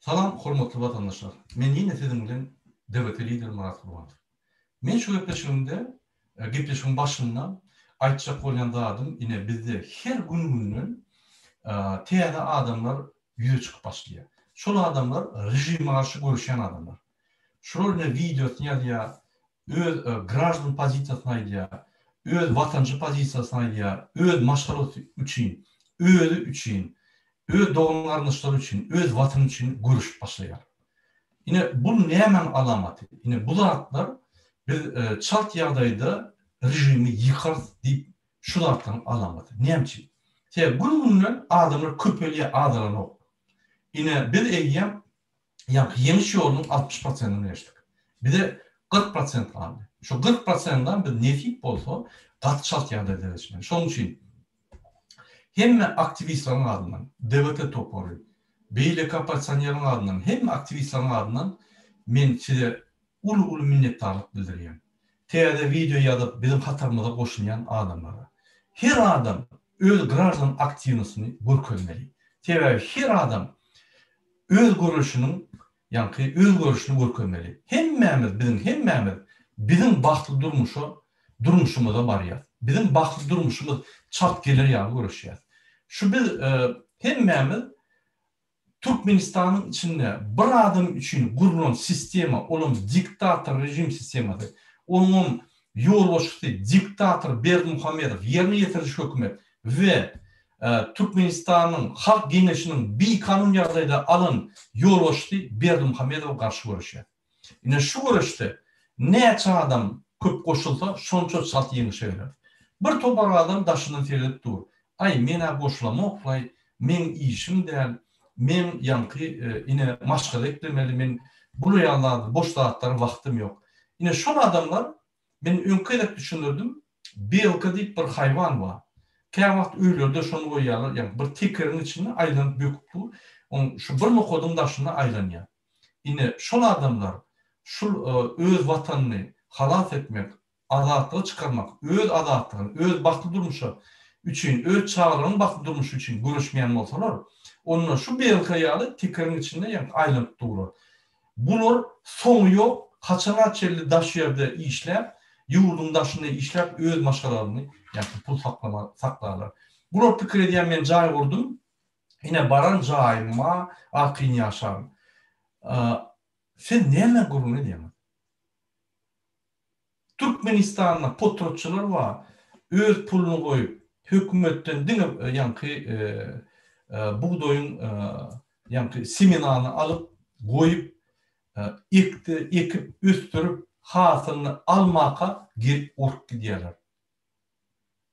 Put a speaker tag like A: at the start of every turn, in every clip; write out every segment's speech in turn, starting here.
A: Salam hormatly watandaşlar. Men ýene siziň bilen DWT lider Myrat Gurbanow. Men şu gepleşigimde gepleşigiň başynda aýtjak bolýan zadym ine bizde her gün günden täze adamlar ýüze çykyp başlaýar. Şol adamlar režime garşy göreşýän adamlar. Şular ine wideosyny ýazýar, öz graždan pozisiýasyny aýdýar, öz watançy pozisiýasyny aýdýar, öz maşgalasy üçin, özi üçin, öz dogan-garyndaşlary üçin, öz watany üçin göreşip başlaýar. Ine, bu nämäň alamaty? Ine, bu zatlar biz çalt ýagdaýda režimi ýykarys diýip şu zatlaryň alamaty. Näme üçin? Sebäbi gün-günden adamlar köpelýär, azalanok. Ine, biz eýýäm ýaňky ýeňiş ýolunyň 60 prosentini geçdik. Bize 40 prosent galdy. Şu 40 prosentden biz nesip bolsa gaty çalt ýagdaýda geçmeli. Şonuň üçin hemme aktiwistleriň adyndan, DWT topary, beýleki oppozisionerleriň adyndan, hemme aktiwistleriň adyndan men size uly-uly minnetdarlyk bildirýän. Täze wideo ýazyp biziň hatarymyza goşulýan adamlara. Her adam öz graždan aktiwnostyny görkezmeli. Sebäbi her adam öz göreşiniň ýaňky öz görüşini görkezmeli. Hemmämiz biziň hemmämiz biziň bagtly durmuşa durmuşymyza barýas. Biziň bagtly durmuşymyz çalt geler ýaly göreşýäs. Şu biz hemmämiz Türkmenistanyň içinde bir adam üçin gurlan sistema olam diktator režim sistemasy onuňam ýolbaşçysy diktator Berdimuhamedow ýerine ýetiriji hökümet we Türkmenistanyň Halk Geňeşiniň bikanun ýagdaýda alan ýolbaşçysy Berdimuhamedowa garşy göreşýär. Ine şu göreşde näçe adam köp goşulsa şonça çalt ýeňişe geler. Bir topar adam daşyndan seredip dur. Aý men-ä goşulamok-laý, meň işim däl, men ýaňky ine maşgala eklemeli, men bular ýaly zat boş zatlara wagtym ýok. Ine şol adamlar Men öňki gezek düşündirdim, belka diýip bir haýwan bar. Käwagt öýlerde şony goýýarlar, ýagny bir tekeriň içinde aýlanyp böküp dur, oň şu bir nokadyň daşynda aýlanýar. Ine, şol adamlar şul öz watanyny halas etmek, azatlyga çykarmak, öz azatlygyny, öz bagtly durmuşa üçin, öz çagalarynyň bagtly durmuşy üçin göreşmeýän bolsalar, onda şu belka ýaly tekeriň içinde ýagny aýlanyp durlar. Bular soňy ýok, haçana çenli daş ýerde işläp, ýurduň daşynda işläp öz maşgalalaryny ýa-da pul saklama saklarlar. Bular pikir edýär men jaý gurdum, ine baran jaýyma arkaýyn ýaşaryn. Siz näme gürrüň edýäňiz? Türkmenistanda potratçylar bar, öz puluny goýup, hökümetden diňe ýaňky bugdaýyň ýaňky semenany alyp, goýup, ekdi, ekip, ösdürip, hasylyny almaka gelip urup gidýärler.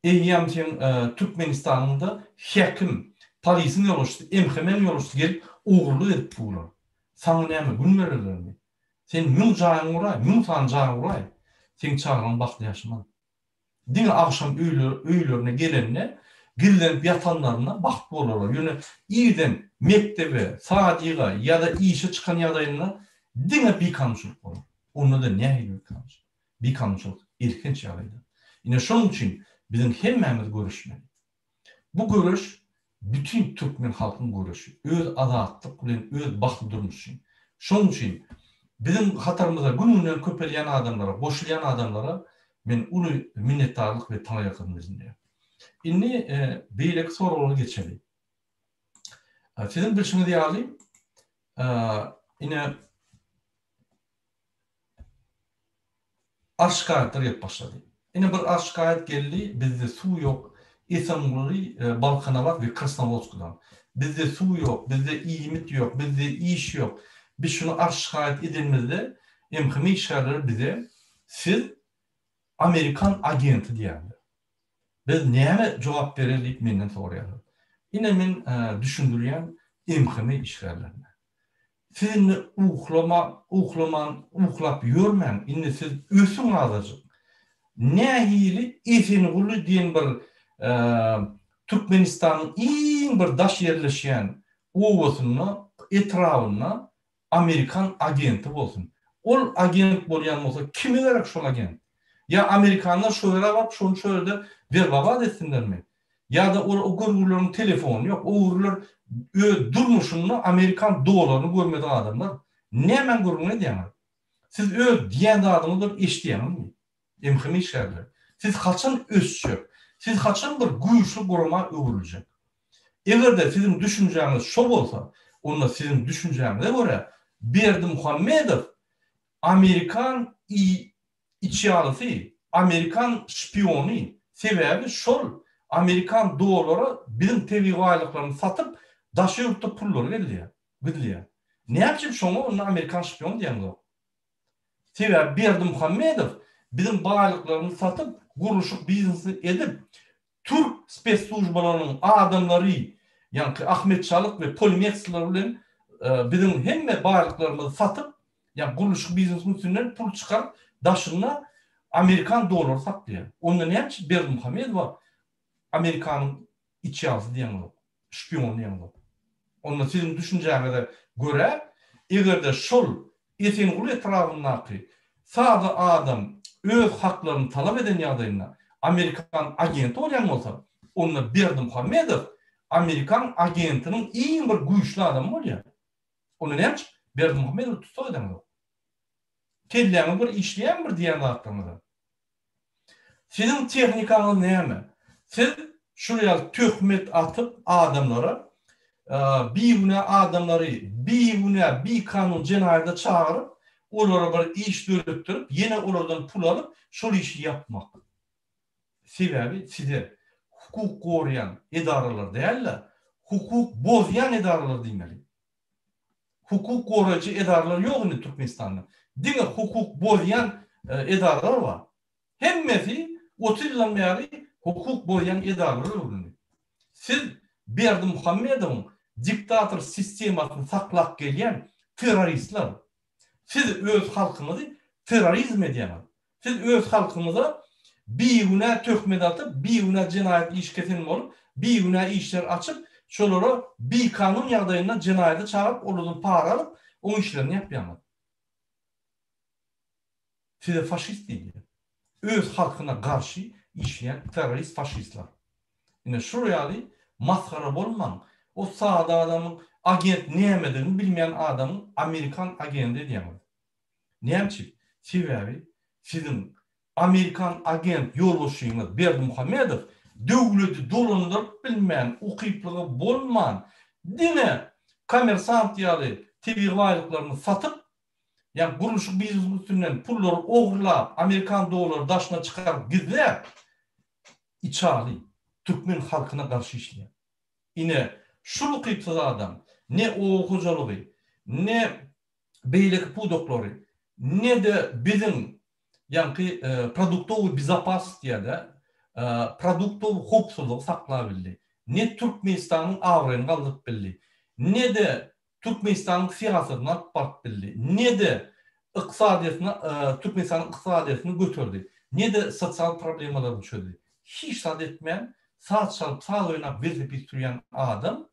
A: Eýýäm seň Türkmenistanyňda häkim, polisiň ýolbaşçysy, MHM-iň ýolbaşçysy gelip ogurlyk edip durlar. Saňa näme gün bererlermi? Sen müň jaýyňy guraý, müň sany jaý guraý, seň çagalaň bagtly ýaşamaz. Diňe agşam öýlerine gelende, gizlenip ýatanlarynda bagtly bolarlar. Ýöne irden mekdebe, sadiga ýa-da işe çykan ýagdaýynda diňe bikanunçylyk bolar. Onda-da nähili bikanunçylyk? Bikanunçylyk elhenç ýagdaýda. Ine şonuň üçin biziň hemmämiz göreşmeli. Bu göreş bütin türkmen halkyň göreşi. Öz azatlyk bilen öz bagtly durmuş üçin. Şonuň üçin biziň hatarymyza gün-günden köpelýän adamlara, goşulýan adamlara men uly minnetdarlyk we taňryýalkasyn bildirýän. Indi beýleki soraglara geçeli. Siziň bilşiňiz ýaly, ine Arz-şikaýatlar gelip başlady. Ine bir arz-şikaýat geldi, bizde suw ýok, Esenguly, Balkanabat we Krasnowodskdan. Bizde suw ýok, bizde iýmit ýok, bizde iş ýok. Biz şuny arz-şikaýat edenimizde MHM işgärleri bize siz amerikan agenti diýýärler. Biz näme jogap bereli diýip menden soraýarlar. Ine men düşündirýän MHM işgärlerine. Siz indi uklama, uklaman, uklap ýörmäň, indi siz ösüň azajyk. Nähili Esenguly diýen bir Türkmenistanyň iň bir daş ýerleşýän obasynda, etrabynda amerikan agenti bolsun. Ol agent bolýan bolsa kime gerek şol agent? Ýa amerikanlar şo ýere baryp şony şo ýerde werbabat etsinlermi? Ýa-da ol o görgüleriň telefony ýok. O görgüler öz durmuşynda amerikan dollaryny görmedik adamlar. Nämäň gürrüňini edýäňiz? Siz öz diýen zadyňyzy bir eşidýäňizmi? MHM işgärleri. Siz haçan ösjek? Siz haçan bir güýçli gurama öwrüljek? Eger-de siziň düşünjäňiz şo bolsa, onda siziň düşünjäňize görä Berdimuhamedow amerikan i içýalysy, amerikan şpiony, sebäbi şol amerikan dollara biziň tebigy baýlyklarymyzy satyp daşary ýurtda pullary gelýär, gidilýär. Näme üçin şoňa onda amerikan şpion diýeňzok? Sebäbi Berdimuhamedow biziň baýlyklarymyzy satyp, gurluşyk biznesini edip, türk spesslujbalarynyň adamlary, ýaňky Ahmet Çalyk we Polimeksler bilen biziň hemme baýlyklarymyzy satyp, ýa gurluşyk biznesiniň üstünden pul çykaryp, daşynda amerikan dollary saklaýar. Onda näme üçin Berdimuhamedowa Amerikanyň içýalysy diýeňzok? şpion diýeňzok. Onda siziň düşünjäňize görä, eger-de şol Esenguly etrabyndaky sada adam öz haklaryny talap eden ýagdaýynda amerikan agenti bolýan bolsa, onda Berdimuhamedow amerikan agentiniň iň bir güýçli adamy bolýar. Onda näme üçin Berdimuhamedowy tussag edeňzok? Kelläňiz bir işleýärmi bir diýýän zatlaryňyza? Siziň tehnikaňyz näme? Siz şul ýaly töhmet atyp adamlara, bigünä adamlary bigünä, bikanun jenaýata çagyryp, olara bir iş döretdirip, ýene olardan pul alyp, şol işi ýapmak. Sebäbi size hukuk goraýan edaralar däl-de, hukuk bozýan edaralar diýmeli. Hukuk goraýjy edaralar ýok indi Türkmenistanda. Diňe hukuk bozýan edaralar bar. Hemmesi 30 ýyldan bäri hukuk bozýan edaralara öwrüldi. Siz Berdimuhamedowyň diktator sistemasyny saklap gelýän terroristler. Siz öz halkyňyzy terrorizm edýäňiz. Siz öz halkyňyza bigünä töhmet atyp, bigünä jenaýat iş kesen bolup, bigünä işler açyp, şolara bikanun ýagdaýynda jenaýata çagyryp, olardan para alyp, oň işlerini ýapýaňyz. Size faşist diýilýär. Öz halkyna garşy işleýän terrorist faşistler. Ine şul ýaly masgara bolmaň. O sada adamyň agent nämedigini bilmeýän adamyň amerikan agendi edýäňiz. Näme üçin? Sebäbi siziň amerikan agent ýolbaşçyňyz Berdimuhamedow döwleti dolandyryp bilmän, ukyplygy bolman, diňe kommersant ýaly tebigy baýlyklaryny satyp, ýa gurluşyk biznesiniň üstünden pullary ogurlap, amerikan dollary daşyna çykaryp gizläp, içaly türkmen halkyna garşy işleýär. Ine, şul ukypsyz adam ne oba hojalygy, ne beýleki pudaklary, ne-de biziň ýaňky produktowy bezopasnost diýýär-de, produktowy howpsuzlygy saklabildi, ne Türkmenistanyň abraýyny galdyryp bildi, ne-de Türkmenistanyň syýasatyny alyp baryp bildi, ne-de ykdysadyýetini, Türkmenistanyň ykdysadyýetini göterdi, ne-de sosial problemalaryny çözdi. Hiç zat etmän, saz çalyp, saz oýnap welosiped sürýän adam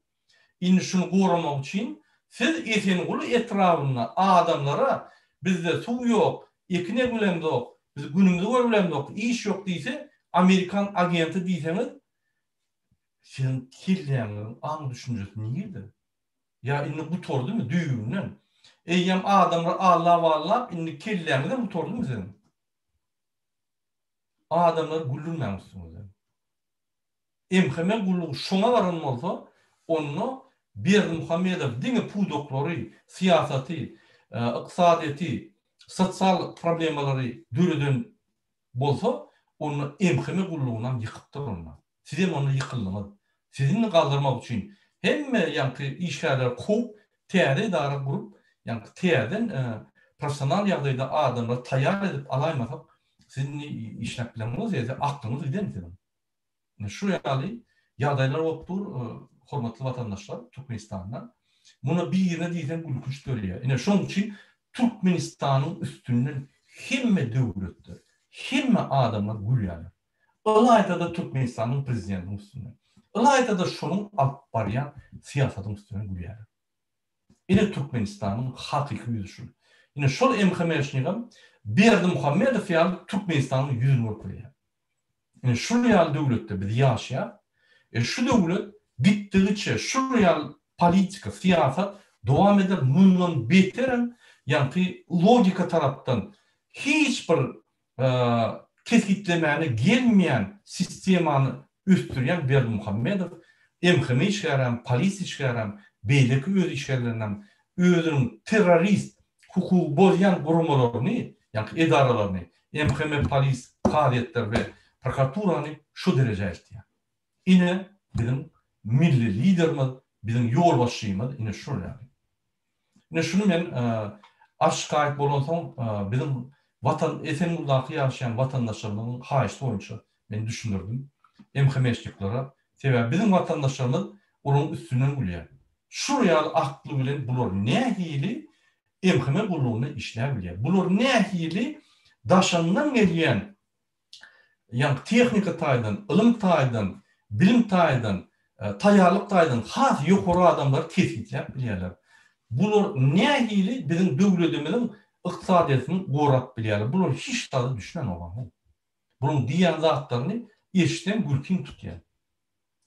A: Indi şuny goramak üçin siz Esenguly etrabynda adamlara bizde suw ýok, ekin egibilemzok, biz günümizi görübilemzok, iş ýok diýse, amerikan agenti diýseňiz, siziň kelläňiziň aň-düşünjesi nirde? Ýa indi gutardymy düýbünden? Eýýäm adamlar allap-allap indi kelläňizem gutardymy siziň? Adamlary güldürmäň üstüňizden. MHM gullugy şoňa baran bolsa, onda Berdimuhamedow diňe pudaklary, syýasaty, ykdysadyýeti, sosial problemalary döreden bolsa, onda MHM gullugynam ýykypdyr onda. Sizem onda ýykyldyňyz. Sizi indi galdyrmak üçin hemme ýaňky işgärleri kowup, täze edara gurup, ýaňky täzeden professional ýagdaýda adamlary taýýar edip alaýmasak, siz indi işläp bileňiz, ýa-da aklyňyz gider siziň. Ine şu ýaly ýagdaýlar bolup dur, hormatly watandaşlar, Türkmenistanda. Muny birine diýseň gülkünç dörýär. Ine şonuň üçin Türkmenistanyň üstünden hemme döwletler, hemme adamlar gülýärler. Ylaýta-da Türkmenistanyň prezidentiniň üstünden. Ylaýta-da şonuň alyp barýan syýasatyň üstünden gülýärler. Ine Türkmenistanyň hakyky ýüzi şul. Ine şol MHM-şnigem Berdimuhamedow ýaly Türkmenistanyň ýüzüni görkezýär. Ine şul ýaly döwletde biz ýaşaýas. E şu döwlet gitdigiçe şul ýaly politika, syýasat dowam eder, mundan beterem ýaňky logika tarapdan hiç bir kesgitlemäne gelmeýän sistemany ösdürýän Berdimuhamedow MHM işgärem, polisiýa işgärem, beýleki öz işgärlerinem özüniň terrorist, hukugy bozýan guramalaryny, ýaňky edaralaryny, MHM, polis, kazyýetler we prokuraturany şu derejä eltýär. Ine biziň milli liderimiz, biziň ýolbaşçymyz ine şol ýaly. Ine şuny men arz-şikaýat bolansoň biziň Watan Esenguldaky ýaşaýan watandaşlarymyzyň haýyşty boýunça men düşündirdim MHM-şniklere. Sebäbi biziň watandaşlarymyz olaryň üstünden gülýär. Şul ýaly akly bilen bular nähili MHM gullugynda işläp bilýär? Bular nähili daşyndan gelýän ýagny tehnika taýdan, ylym taýdan, bilim taýdan, taýýarlyk taýdan has ýokary adamlary kesgitläp bilýärler. Bular nähili biziň döwletimiziň ykdysadyýetini gorap bilýärler? Bular hiç zada düşünenok. Bularyň diýýän zatlaryny eşitseň gülkiň tutýar.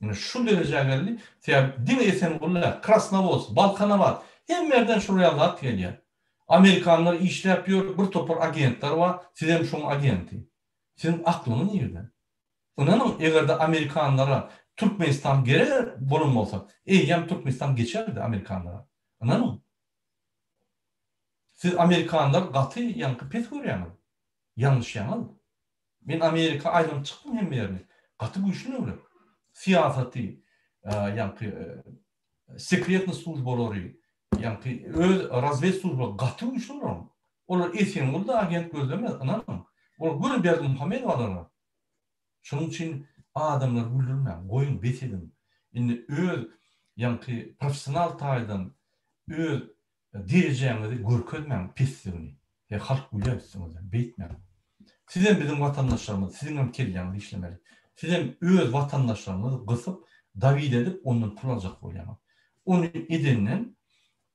A: Ine şu derejä geldi. Sebäbi diňe Esenguly däl, Krasnowodsk, Balkanabat hemme ýerden şol ýaly zat gelýär. Amerikanlar işläp ýör, bir topar agentler bar, sizem şoň agenti. Siziň aklyňyz nirde? Ynanyň, eger-de amerikanlara Türkmenistan gerek bolan bolsa, eýýäm Türkmenistan geçerdi amerikanlara. Ynanyň. Siz amerikanlary gaty ýaňky pes görýäňiz. Ýalňyşýaňyz. Men Amerika aýlanyp çykdym hemme ýerini. Gaty güýçli döwlet. Syýasaty, ýaňky sekretny službalary, ýaňky öz razwed službalary gaty güýçli olaryň. Olar Esengulda agent gözlemez, ynanyň. Olar göni Berdimuhamedow alarlar. Şonuň üçin adamlary güldürmäň, goýuň, bes ediň. Indi öz ýaňky professional taýdan öz Derejäňizi görkezmäň pesligini we halk güler üstüňizden beýtmäň. Sizem biziň watandaşlarymyz siziňem kelläňiz işlemeli. Sizem öz watandaşlaryňyzy gysyp dawid edip ondan pul aljak bolýaňyz. Ony edenden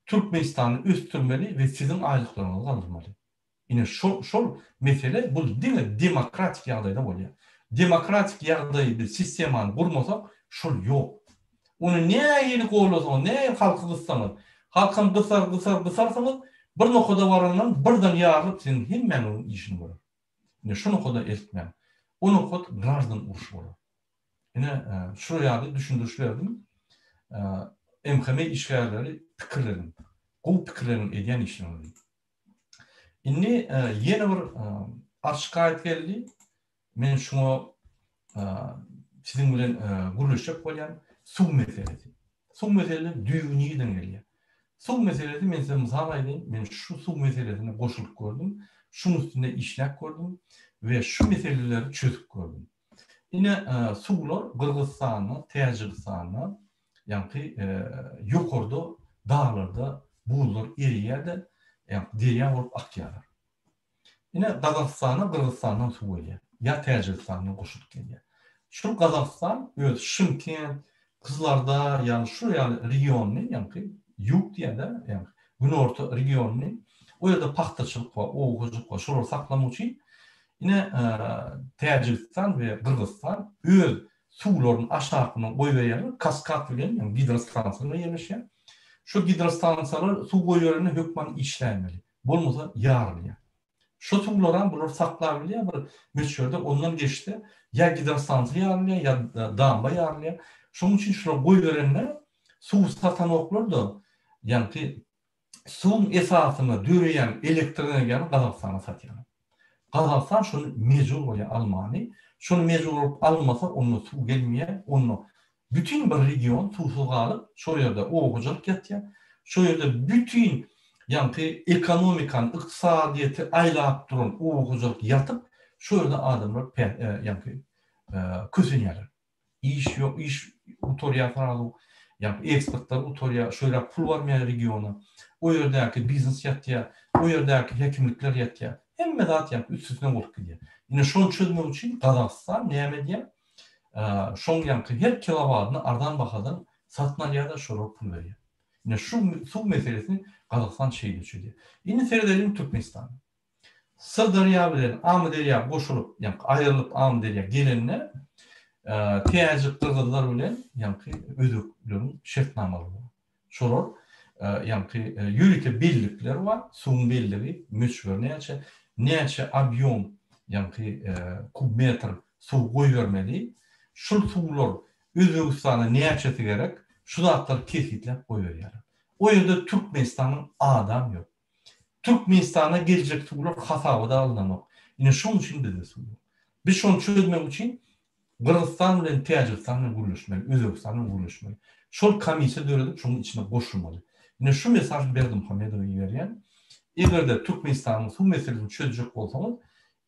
A: Türkmenistany ösdürmeli we siziň aýlyklaryňyzy galdyrmaly. Ine şol şol mesele bul diňe demokratik ýagdaýda bolýar. Demokratik ýagdaýy biz sistemany gurmasak şol ýok. Ony nähili gollasaňyz, nähili halky gyssaňyz, halkam gysar gysar gysarsyňyz bir nokada barandan birden ýarylyp siziň hemmäňiziň işini görer. Ine şu nokada eltmäň. O nokat graždan urşy bolar. Ine şu ýaly düşündiriş berdim. MHM işgärleri pikirleniň. Gowy pikirleniň edýän işleriňizi. Indi ýene bir arz-şikaýat geldi. Men şuňa siziň bilen gürleşjek bolýan. Suw meselesi. Suw meselesi düýbi nireden gelýär? Suw meselesi men size mysal aýdaýyn. Men şu suw meselesine goşulyp gördüm. Şuň üstünde işläp gördüm we şu meseleleri çözüp gördüm. Ine, suwlar Gyrgyzystanda, Täjigistanda, ýaňky ýokarda daglarda buzlar ereýär-de, ýaňky derýa bolup akýarlar. Ine, Gazagystana Gyrgyzystandan suw gelýär, ýa Täjigistandan goşulyp gelýär. Şul Gazagystan öz Şymkent, Kyzlarda, ýagny şu ýaly regionyny, ýaňky ýug diýýär-de, ýaňky günorta regionyny, o ýerde pagtaçylyk bar, oba hojalyk bar, şolary saklamak üçin Ine, Täjigistan we Gyrgyzystan öz suwlaryny aşakyna goýberýärler, kaskad bilen, ýagny gidrostansiýalar ýerleşýär. Şu gidrostansiýalar suw goýberende hökman işläýmeli, bolmasa ýarylýar. Şu suwlaram bular saklap bilýär bir möçberde, ondan geçse ýa gidrostansiýa ýarylýar, ýa damba ýarylýar. Şonuň üçin şular goýberende suw satanoklar-da, ýaňky Suwuň esasynda döreýän elektrenergiýany Gazagystana satýarlar. Gazagystan şony mejbur bolýar almany. Şony mejbur bolup almasa onda suw gelmeýär. Onda bütin bir region suwsuz galyp, şol ýerde oba hojalyk ýatýar. Şol ýerde bütin ýaňky ekonomikany, ykdysadyýeti aýlap duran oba hojalyk ýatyp, şol ýerde adamlar ýaňky kösenýärler. Iş ýok, iş gutarýar srazu, ýa eksportlar gutarýar, şeýle pul barmaýar regiona. O ýerdäki biznes ýatýar, o ýerdäki häkimlikler ýatýar. Hemme zat ýa üstesine bolup gidýär. Ine şony çözmek üçin Gazagystan näme edýär? Şoň ýaňky her kilowadyny arzan bahadan satyn alýar-da, şolara pul berýär. Ine şu suw meselesini Gazagystan şeýle çözýär. Indi seredeliň Türkmenistana. Syrderýa bilen Amyderýa goşulyp, ýagny aýrylyp Amyderýa gelende, Täjik gyrgyzlar bilen ýaňky özbekleriň şertnamalary bar. Şolar ýaňky ýörite bellikler bar, suwuň belligi, möçberi näçe, näçe obýom ýaňky kub metr suw goýbermeli, şul suwlar Özbegistana näçesi gerek, şu zatlary kesgitläp goýberýärler. O ýerde Türkmenistanyň adam ýok. Türkmenistana geljek suwlar hasaba-da alnanok. Ine şoň üçin bizde suw ýok. Biz şony çözmek üçin Gyrgyzystan bilen Täjigistan bilen gürleşmeli, Özbegistan bilen gürleşmeli. Şol komissiýa döredip şonuň içine goşulmaly. Ine şu mesaj Berdimuhamedowa iberýän. Eger-de Türkmenistanyň suw meselesini çözjek bolsaňyz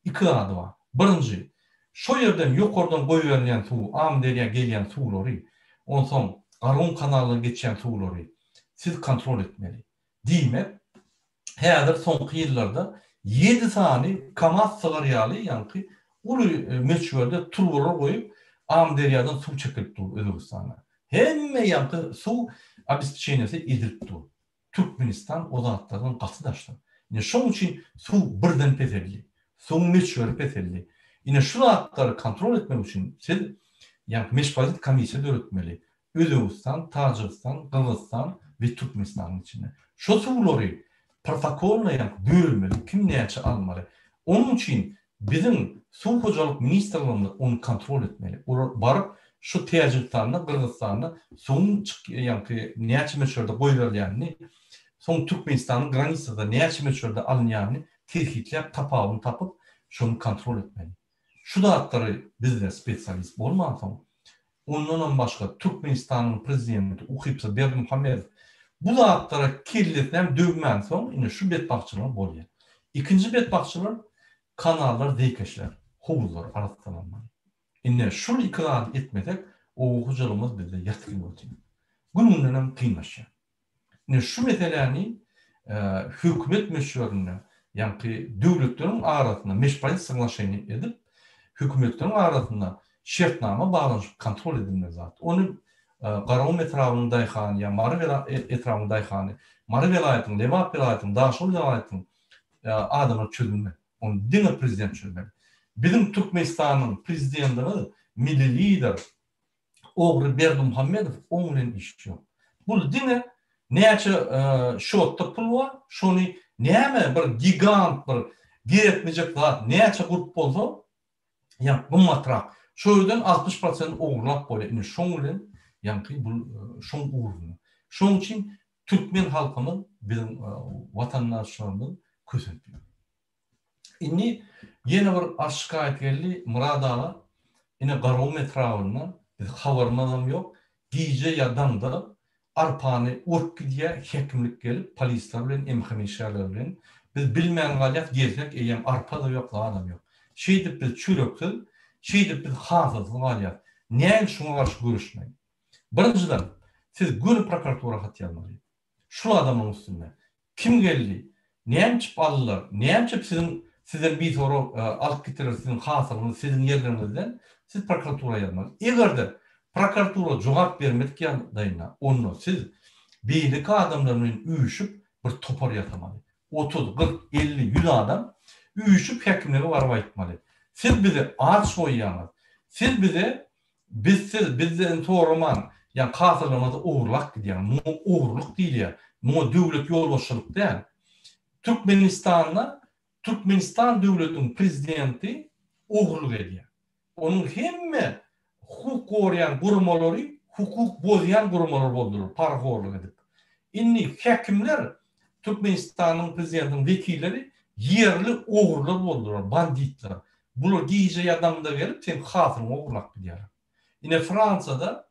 A: iki zady bar. Birinji, şo ýerden ýokardan goýberilýän suwy, Amyderýa gelýän suwlary, onsoň Garagum kanalyndan geçýän suwlary siz kontrol etmeli. Diýmek, häzir soňky ýyllarda ýedi sany KAMAZ sygar ýaly ýaňky uly möçberde turbalar goýup, Amyderýadan suw çekilip dur Özbegistana. Hemme ýaňky suw obespeçeniýesi edilip dur. Türkmenistan o zatlardan gaty daşda. Ine şoň üçin suw birden peseldi. Suwuň möçberi peseldi. Ine şu zatlary kontrol etmek üçin siz ýaňky meşpolitik komissiýa döretmeli. Özbegistan, Täjigistan, Gyrgyzystan we Türkmenistanyň içinde. Şo suwlary protokolna ýaňky bölmeli, kim näçe almaly. Onuň üçin biziň Suw hojalyk ministrligimiz ony kontrol etmeli. Olar baryp şu Täjigistanda, Gyrgyzystanda suwuň ýaňky näçe möçberde goýberilýänini, soň Türkmenistanyň granisada näçe möçberde alynýanyny kesgitläp, tapawudyny tapyp, şony kontrol etmeli. Şu zatlary bizde spesialist bolmansoň, Ondanam başga Türkmenistanyň prezidenti ukypsyz Berdimuhamedow bu zatlara kellesinem döwmänsoň ine şu betbagtçylyklar bolýar. Ikinji betbagtçylyk kanallar zeýkeşler, howuzlar arassalanmaly. Ine şul iki zady etmesek oba hojalygymyz bizde ýatgyn otyr. Gün gündenem kynlaşýar. Ine şu meseläni hökümet möçberinde, ýaňky döwletleriň arasynda meşpaýt soglaşeniýe edip, hökümetleriň arasynda şertnama baglanyşyp kontrol edilmeli zat. Ony Garagum etrabynyň daýhany ýa Mary etrabynyň daýhany, Mary welaýatynyň, Lebap welaýatynyň, Daşoguz welaýatynyň adamlary çözülmez. Ony diňe prezident çözmeli. Biziň Türkmenistanyň prezidentimiz milli lider Ogry Berdimuhamedow oň bilen işi ýok. Bul diňe näçe şotda pul bar şony näme bir gigant bir gerekmejek zat näçe gurup bolsa ýa gymmatrak şo ýerden 60 prosent ogurlap bolýar indi şoň bilen ýaňky bul şoň ugruna. Şoň üçin türkmen halkymyz biziň watandaşlarymyz kösenip ýör. Indi ýene bir arz şikaýat geldi, Myrat aga, ine Garagum etrabynda biz habarymyzam ýok, gije ýa daňda arpany urup gidýär, häkimlik gelip, polisler bilen, MHM işgärleri bilen, biz bilmän galýas, gelsek eýýäm arpa-da ýok, zadam ýok. Şeýdip biz çöreksiz, şeýdip biz hasylsyz galýas. Näme şuňa garşy göreşmeli? Birinjiden, siz göni prokuratura hat ýazmaly. Şul adamyň üstünde. Kim geldi? Nämçip aldylar? Nämçip siziň sizden bisorag alyp gitdiler siziň hasylyňyzy siziň ýerleriňizden? Siz prokuratura ýazmaly. Eger-de prokuratura jogap bermedik ýagdaýynda onda siz beýleki adamlar bilen üýşüp bir topar ýasamaly. 30, 40, 50, 100 adam üýşüp häkimlige baryp aýtmaly. Siz bizi aç goýýaňyz. Siz bize Bizsiz, bizden soraman, ýa hasylymyzy ogurlap gidýär. Muňa ogurlyk diýilýär. Muňa döwlet ýolbaşçylyk däl. Türkmenistanda Türkmenistan döwletiniň prezidenti ogurlyk edýär. Onuň hemme hukuk goraýan guramalary hukuk bozýan guramalar boldular, parahorlyk edip. Indi häkimler Türkmenistanyň prezidentiniň wekilleri ýerli ogrular boldular, banditler. Bular gije ýa daňda gelip seň hasylyňy ogurlap gidýärler. Ine Fransiýada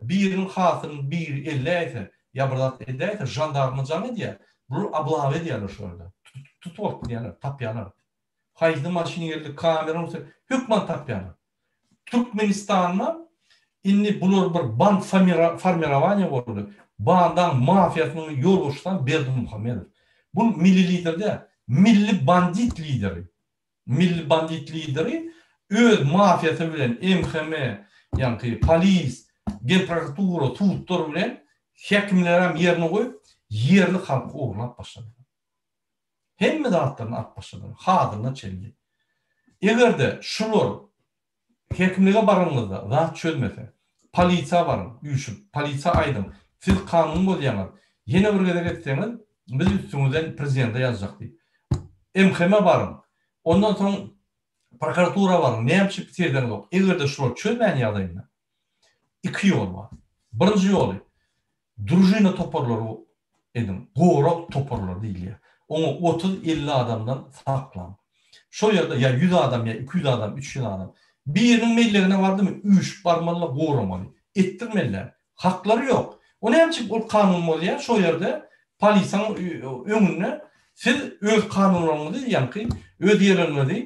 A: biriniň hasylyny biri elläýse ýa bir zat edäýse žandarma jaň edýär, bular oblawa edýärler şo ýerde. Tutup alyp gidýärler, tapýarlar. Haýsy maşyn geldi, kamera bolsa hökman tapýarlar. Türkmenistanda indi bular bir band formirowaniýa boldy. Bandaň mafiýasynyň ýolbaşçysam Berdimuhamedow. Bu milli lider däl, milli bandit lideri. Milli bandit lideri öz mafiýasy bilen MHM, ýaňky polis, genprokuratura, sudlar bilen häkimlerem ýerine goýup, ýerli halky ogurlap başladylar. Hemme zatlaryny alyp başladylar, hazyna çenli. Eger-de şular. Häkimlige baranyňyzda zat çözmese, polisiýa baryň, üýşüp, polisiýa aýdyň, siz kanun bozýaňyz, ýene bir gezek etseňiz, biz üstüňizden prezidente ýazjak diýip. MHM-e baryň, ondan soň prokuratura baryň, näme üçin pikir edeňzok. Eger-de şular çözmän ýagdaýynda, iki ýol bar. Birinji ýoly, Družina toparlary ediň, gorag toparlary diýilýär. Oňa otuz-elli adamdan saklaň. Şol ýerde ýa ýüz adam, ýa 200 adam, 300 adam. Biriniň mellegine bardymy, üýşüp barmaly-da goramaly. Etdirmeli-dä. Haklary ýok. O näme üçin ol kanun bozýar? Şol ýerde polisiýanyň öňünde siz öz kanunlaryňyzy, ýaňky öz ýerleriňizi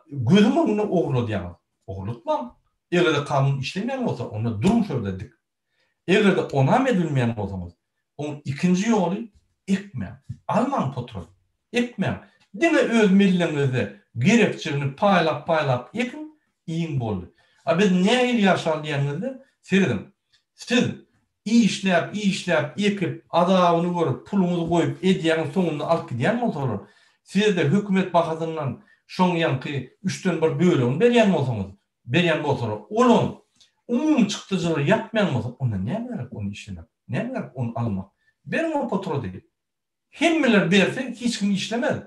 A: gözüň öňünde ogurladýaňyz. Ogurlatmaň. Eger-de kanun işlemeýän bolsa, onda duruň şo ýerde dik. Eger-de onam edilmeýän bolsaňyz, oň ikinji ýoly ekmäň. Almaň potrat. Ekmäň. Diňe öz melleňizde gerekjigini paýlap-paýlap ekiň, iýiň boldy. A biz nähili ýaşaly diýeniňizde, serediň, siz işläp, işläp, ekip, azabyny görüp, puluňyzy goýup edýäňiz, soňunda alyp gidýän bolsalar, size-de hökümet bahasyndan şoň ýaňky üçden bir bölegini berýän bolsaňyz, berýän bolsalar, olam umumy çykdajylary ýapmaýan bolsa, onda näme gerek ony işlemek? Näme gerek ony almak? Beriň o potrody. Hemmeler berse hiç kim işlemez.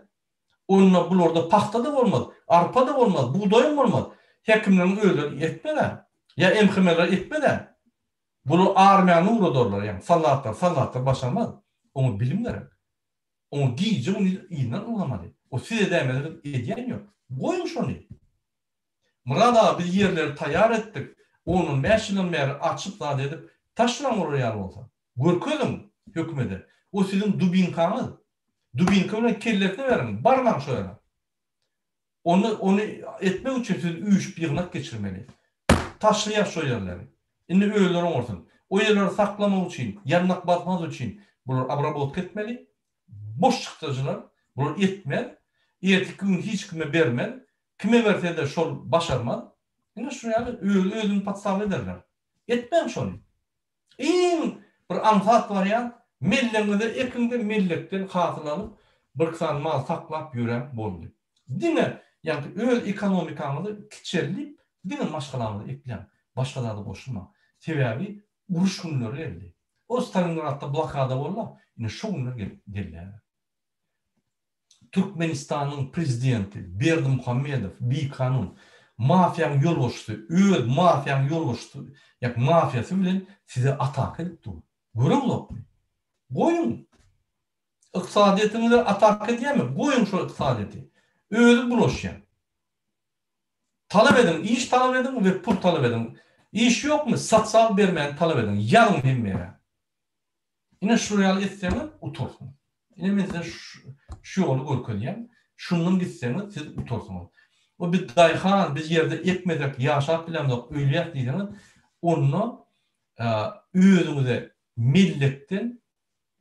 A: Onda bularda pagta-da bolmaz, arpa-da bolmaz, bugdaýam bolmaz. Häkimleriň özleri ekmez-ä. Ýa MHM-ler ekmez-ä. Bular armiýany ugradarlar, ýagny soldatlar, soldatlar başarmaz. Oňa bilim gerek. Oňa gije-gündiz yzyndan ylgamaly. O siz edäýmeseňiz edýän ýok. Goýuň şony. Myrat aga biz ýerleri taýar etdik, ondan bäş ýyldan bäri açyp zat edip, taşlaň olar ýaly bolsa. Görkeziň hökümede. O siziň dubinkaňyz. Dubinka bilen kellesine beriň, barmaň şo ýere. Onda ony etmek üçin siz üýşüp ýygnak geçirmeli. Taşlaýas şo ýerleri. Indi özleri oňarsyn. O ýerleri saklamak üçin, ýandak basmaz üçin bular obrabotka etmeli. Boş çykdajylar, bular etmez. Erteki gün hiç kime bermez. Kime berse-de şol başarmaz. Ine şu ýaly özi özüni podstawly ederler. Etmäň şony. Iň bir aňsat wariant mellegiňize ekiňde mellekden hasyl alyp birki sany mal saklap ýöräň boldy. Diňe ýaňky öz ekonomikaňyzy kiçeldip diňe maşgalaňyzy ekläň. Başga zada goşulmaň. Sebäbi uruş günleri geldi. O Stalingradda blokada boldy-a, ine şo günler gelip gelýär. Türkmenistanyň prezidenti Berdimuhamedow bikanun mafiýaň ýolbaşçysy öz mafiýaň ýolbaşçysy ýa mafiýasy bilen size ataka edip dur. Göreňzokmy? Goýuň. Ykdysadyýetiňize ataka edýärmi? Goýuň şol ykdysadyýeti. Özi bulaşýar. Talap ediň, iş talap ediň we pul talap ediň. Iş ýokmy? Sosial bermäni talap ediň. Ýazyň hemme ýere. Ine şular ýaly etseňiz utarsyňyz. Ine men size şu ýoly görkezýän. Şundan gitseňiz siz utarsyňyz. O biz daýhan, biz ýerde ekmesek ýaşap bilemzok, ölýäs diýseňiz, onda özüňize mellekden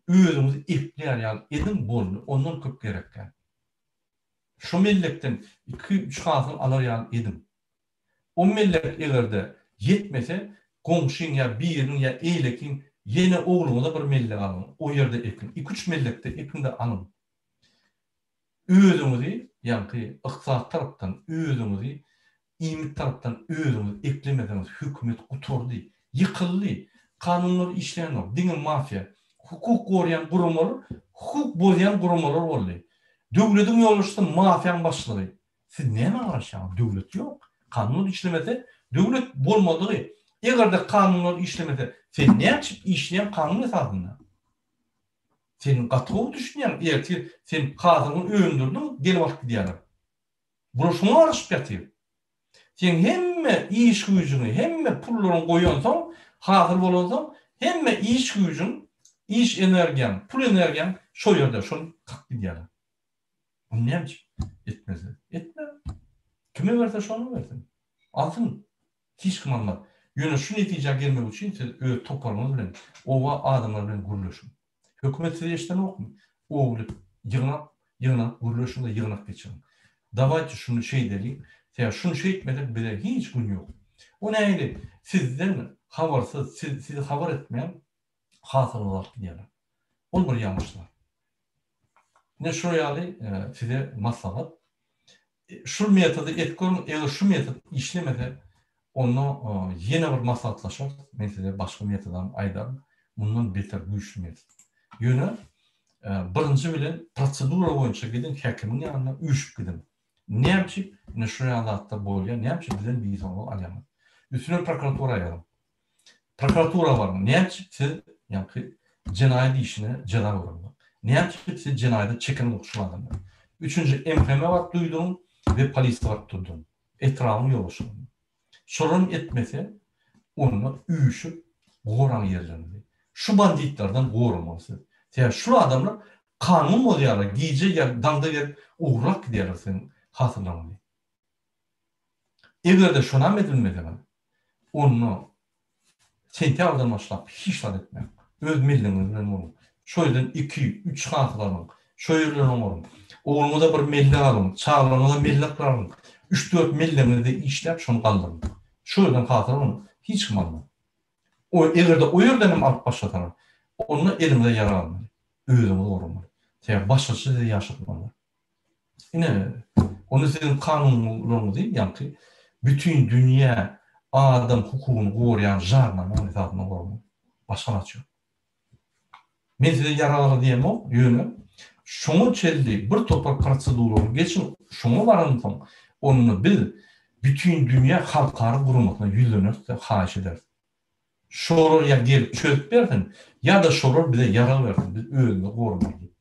A: özüňizi eklär ýaly ediň boldy. Ondan köp gerek däl. Şo mellekden iki-üç hasyl alar ýaly ediň. O mellek eger-de ýetmese, goňşyň ýa biriniň ýa eýlekiň ýene ogluňyza bir mellek alyň, o ýerde ekiň. Iki-üç mellekde ekiň-de alyň. Özüňizi, ýaňky ykdysady tarapdan özüňizi, iýmit tarapdan özüňizi eklemeseňiz hökümet gutardy, ýykyldy. Kanunlar işlänok, diňe mafiýa. Hukuk goraýan guramalar hukuk bozýan guramalar boldy. Döwlediň ýolbaşçysy mafiýaň başlygy. Siz nämä garaşýaňyz? Döwlet ýok. Kanunlar işlemese, döwlet bolmadygy. Eger-de kanunlar işlemese, sen näçip işleýäň kanun esasynda? Sen gaty gowy düşünýäň, ertir sen hasylyňy öndürdiň, gelip alyp gidýärler. Bular şoňa garaşyp ýatyr. Seň hemme iş güýjüňi, hemme pullaryňy goýansoň, hasyl bolansoň, hemme iş güýjüň, iş energiýaň, pul energiýaň şo ýerde, şony kakyp gidýärler. Ony näme üçin etmeli? Etme. Kime berse şona bersin. Alsyn. Hiç kim almaz. Ýöne şu netijä gelmek üçin siz öz toparyňyz bilen, oba adamlary bilen gürleşiň. Hökümet sizi eşidenokmy? Ogly ýygnap, ýygnanyp gürleşiň-de ýygnak geçiriň. Dawaýte şuny şeýdeliň. Sebäbi şuny şeýtmesek bize hiç gün ýok. O nähili sizden habarsyz, siz sizi habar etmän hasylyňyzy alyp gidýärler. Ol bir ýalňyş zat. Ine şular ýaly size maslahat. Şul metody edip görüň, eger şu metod işlemese, onda ýene bir maslahatlaşarys, men size başga metodam aýdaryn, mundan beter güýçli metod. Ýöne birinji bilen prosedura boýunça gidiň, häkimiň ýanyna üýşüp gidiň. Näme üçin ine şu ýaly zatlar bolýar, näme üçin bizden bisorag alýaňyz? Üstüne prokuratura ýazyň. Prokuratura baryň. Näme üçin siz ýaňky jenaýat işine jeza göreňok? Näme üçin siz jenaýata çekeňok şul adamlary? Üçünji MHM baryp duýduryň we polisiýa baryp durduryň. Etrabyň ýolbaşçylaryna. Şolaram etmese, onda üýşüp goraň ýerleriňizi. Şu banditlerden goramaly siz. Sebäbi şul adamlar kanun bozýarlar, gije ýa daňda gelip ogurlap gidýärler siziň hasyllaryňyzy. Eger-de şonam edilmese, onda sentýabrdan başlap hiç zat etmäň. Öz mellegiňiz bilen boluň. Şo ýerden iki, üç hasyl alyň. Şo ýerden oňaryň. Ogluňyza bir mellek alyň, çagalaryňyza mellekler alyň. Üç-dört mellegiňizde işläp şony galdyryň. Şo ýerden hasyl alyň, hiç kim almaz. O eger-de o ýerden hem alyp başlasaňyz, onda eliňize ýarag almaly. Özüňizi goramaly. Sebäbi başgaça sizi ýaşatmazlar. Ine, onda siziň kanunlaryňyzy, ýaňky bütin dünýä adam hukugyny goraýan jarnamaň esasynda goramaly. Başga alaç ýok. Men size ýarag ala diýemok, ýöne şoňa çenli bir topar proseduralary geçiň, şoňa baransoň, onda biz bütin dünýä halkara guramasyna ýüzleneris-de, haýyş ederis. Şolar ýa gelip çözüp bersin, ýa-da şolar bize ýarag bersin, biz özümizi goramaly diýip.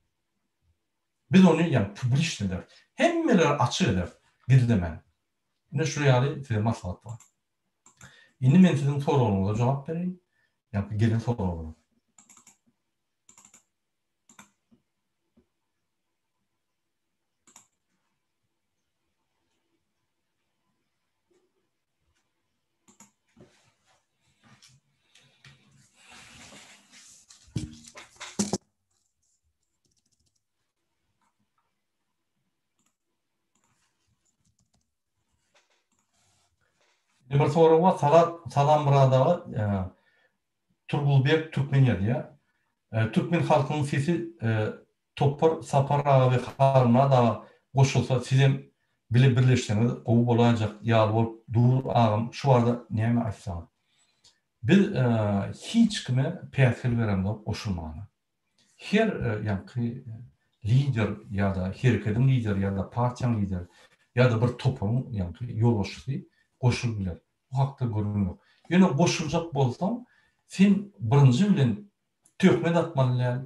A: Biz ony ýa publiçny ederis. Hemmelere açyk ederis, gizlemän. Ine şu ýaly size maslahat bar. Indi men siziň soragyňyza jogap bereýin. Ýa gelen soraglara. Indi bir sorag bar. Salam, salam Myrat aga. Turgulbek Türkmen ýazýar. Türkmen halkynyň sesi topar Sapar aga we Halmyrat aga goşulsa sizem bile birleşseňiz gowy bolaýjak ýaly bolup dur agam şu barada näme aýtsaňyz. Biz hiç kime päsgel beremzok goşulmana. Her ýaňky lider ýa-da herekediň lideri ýa-da partiýanyň lideri ýa-da bir toparyň ýaňky ýolbaşçysy goşulyp biler. Bu hakda gürrüň ýok. Ýöne goşuljak bolsaň, sen birinji bilen töhmet atmaly däl,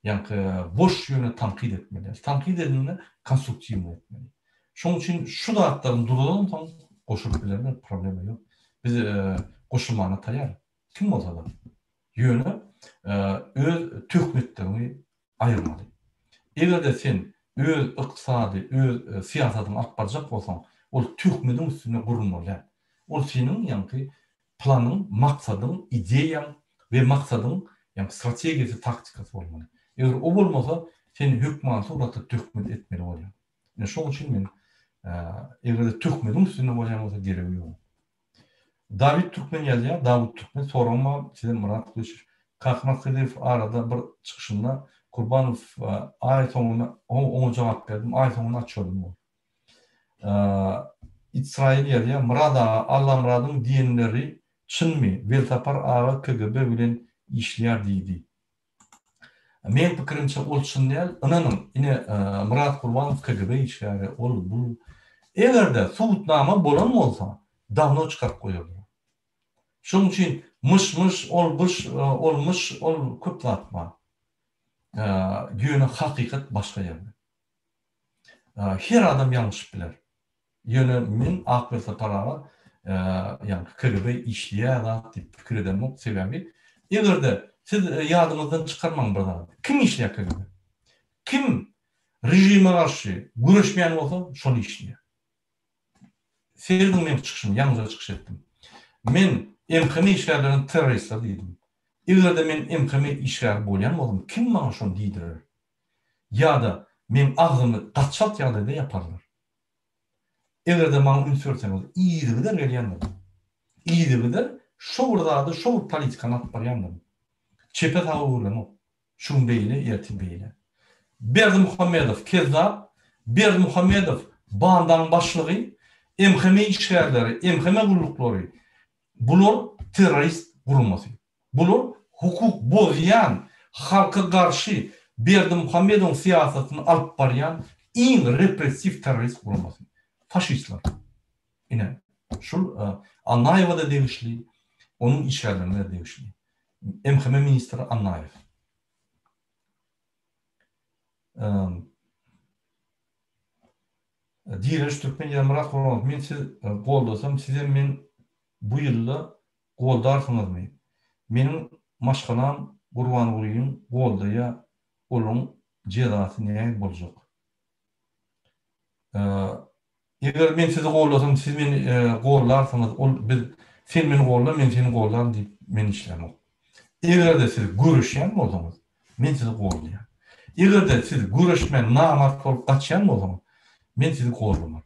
A: ýaňky boş ýöne tankyt etmeli däl. Tankyt edende konstruktiwnyý etmeli. Şonuň üçin şu zatlaryny durulansoň goşulyp bilerler, problema ýok. Biz goşulmana taýýar. Kim bolsa-da. Ýöne öz töhmetleriňi aýyrmaly. Eger-de sen öz ykdysady, öz syýasatyňy alyp barjak bolsaň, ol töhmediň üstünde gurulmaly däl. Ol seniň ýaňky planyň, maksadyň, ideýaň we maksadyň ýaňky strategiýasy, taktikasy bolmaly. Eger o bolmasa, sen hökmany suratda töhmet etmeli bolýaň. Ine şoň üçin men eger-de töhmediň üstünde bolýan bolsa geregi ýok. Dawid Türkmen ýazýar, Dawut Türkmen, soragym bar size Myrat Gylyçow. Kakamyrat Hydyrow arada bir çykyşynda Kurbanow aý soňuna oňa jogap berdim, aý soňuna açýordum ol. Itsrail ýazýar, Myrat aga Allamyradyň diýenleri çynmy, Welsapar aga KGB bilen işleýär diýdi. Meň pikirimçe ol çyn däl, ynanyň, ine Myrat Gurbanow KGB işgäri, ol bul. Eger-de subutnama bolan bolsa, dawno çykaryp goýardylar. Şonuň üçin myş-myş, ol byş, ol myş, ol köp zat bar. Ýöne hakykat başga ýerde. Her adam ýalňyşyp biler. Ýöne men Ak Welsapar aga ýaňky KGB işleýär zat diýip pikir edemok. Sebäbi eger-de siz ýadyňyzdan çykarmaň bir zady. Kim işleýär KGB? Kim režime garşy göreşmeýän bolsa şol işleýär. Serediň meň çykyşymy, ýaňyja çykyş etdim. Men MHM işgärlerine terroristler diýdim. Eger-de men MHM işgäri bolýan bolsam kim maňa şony diýdirer? Ýa-da meň agzymy gaçalt ýagdaýda ýaparlar. Eger-de maňa üns berseňiz, yzygider gelýändirin. Yzygider şo bir zady, şo bir politikany alyp barýandyryn. Çepe-saga öwrülemok. Şu gün beýle, ertir beýle. Berdimuhamedow kezzap, Berdimuhamedow Bandaň başlygy, MHM işgärleri, MHM gulluklary bular terrorist guramasy. Bular hukuk bozýan, halka garşy Berdimuhamedowyň syýasatyny alyp barýan iň repressiw terrorist guramasy. Faşistler. Ine, şul Annaýewa-da degişli, onuň işgärlerine-de degişli. MHM ministri Annaýew. Direniş Türkmen Ýazmyrat Gurbanow men siz goldasam sizem men bu ýylda goldarsyňyzmy? Meniň maşgalam Gurbangulyň goldaýa olaň jezasy nähili boljak? Eger men sizi gollasam, siz meni gollarsyňyz, ol biz sen meni golla, men seni gollaryn diýip men işlämok. Eger-de siz göreşýän bolsaňyz, men sizi goldaýan. Eger-de siz göreşmän namart bolup gaçýan bolsaňyz, men sizi gollamam.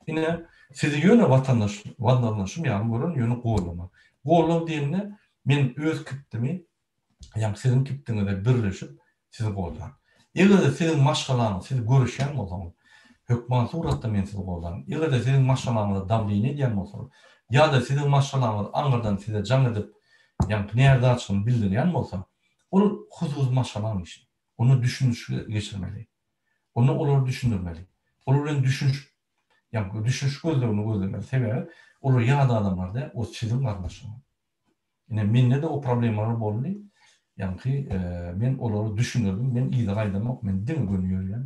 A: Ine, sizi ýöne watandaş, watandaşym ýaly görerin, ýöne gollamam. Gollar diýende men öz kibtimi ýagny siziň kibtiňize birleşip sizi goldan. Eger-de siziň maşgalaňyz siz görüşýän bolsaňyz, hökman suratda men sizi goldaryn. Eger-de siziň maşgalaňyza dawleniýe edýän bolsalar, ýa-da siziň maşgalaňyz aňyrdan size jaň edip, ýagny närazyçylygyny bildirýän bolsa, ol hususy maşgalaň işi. Onda düşünişik geçirmeli. Onda olary düşündirmeli. Olar bilen düşünişip, ýagny düşünişik gözlegini gözlemeli. Sebäbi olar ýat adamlar däl, o siziň garyndaşyňyz. Ine mende-de o problemalar boldy. Ýaňky men olara düşündirdim, men yza gaýdamok, men diňe göni ýörýän.